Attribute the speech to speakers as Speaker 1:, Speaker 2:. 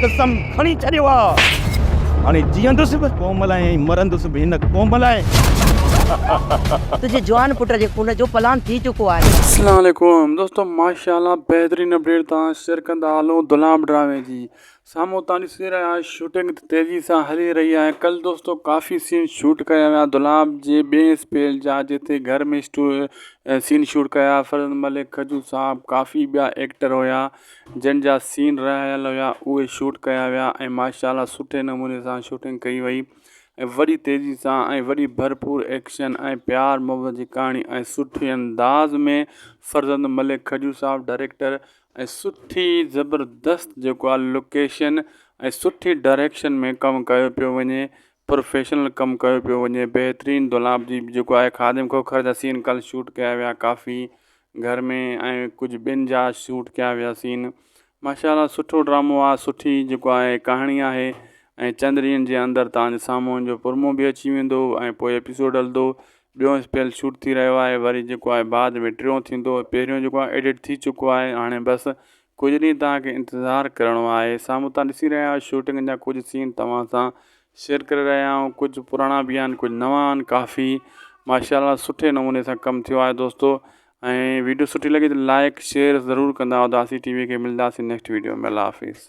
Speaker 1: قسم کڻي ڇڏيو آ. هاڻي جيئندس به قوم لاء ۽ مرندس به هن قوم لاء.
Speaker 2: تنهنجي جوان پٽ جي خون جو پلان ٿي چڪو آهي.
Speaker 3: اسلام عليڪم دوستو ماشاءالله بهترين اپڊيٽ تان شيئر ڪندا هلون دولاب ڊرامي جي سامهون تان ڏسي رهيا آهيو شوٽنگ تيزي سان هلي رهي آهي ڪل دوستو ڪافي سين شوٽ ڪيا ويا دولاب جي ٻئي اسپيل جا جتي گهر ۾ سين شوٽ ڪيا فرزند ملڪ کجو صاحب ڪافي ٻيا ايڪٽر هيا جن جا سين رهيل هيا اهي شوٽ ڪيا ويا ۽ ماشاءالله سٺي نموني سان شوٽنگ ڪئي وئي ۽ وڏي تيزي سان ۽ وڏي ڀرپور ايڪشن ۽ پيار محبت جي ڪهاڻي ۽ سٺي انداز ۾ فرزند ملڪ کجو صاحب ڊائريڪٽر ۽ سٺي زبردست جيڪو آهي لوڪيشن ۽ سٺي ڊائريڪشن ۾ ڪم ڪيو پيو وڃي پروفيشنل ڪم ڪيو پيو وڃي بهترين دولاب جي جيڪو آهي خادم کوکر جا سين ڪل شوٽ ڪيا ويا ڪافي گهر ۾ ۽ ڪجهه ٻين جا شوٽ ڪيا ويا سين ماشاء الله سٺو ڊرامو آهي سٺي جيڪو آهي ڪهاڻي آهي ۽ چند ڏينهن جي اندر توهان جي سامهون ان جو پرومو به اچي ويندو ۽ پوء ايپيسوڊ هلندو ٻيون اسپيل شوٽ ٿي رهيو آهي وري جيڪو آهي بعد ۾ ٽيون ٿيندو پهريون جيڪو آهي ايڊٽ ٿي چڪو آهي هاڻي بس ڪجهه ڏينهن توهان کي انتظار ڪرڻو آهي سامهون توهان ڏسي رهيا آهيو شوٽنگ جا ڪجهه سين توهان سان شيئر ڪري رهيا آهيون ڪجهه پراڻا به آهن ڪجهه نوان آهن ڪافي ماشاء الله سٺي نموني سان ڪم ٿيو آهي دوستو ۽ ويڊيو سٺي لڳي ته لائڪ شيئر ضرور ڪندا اداسي ٽي وي کي ملداسين نيڪسٽ ويڊيو ۾ الله حافظ.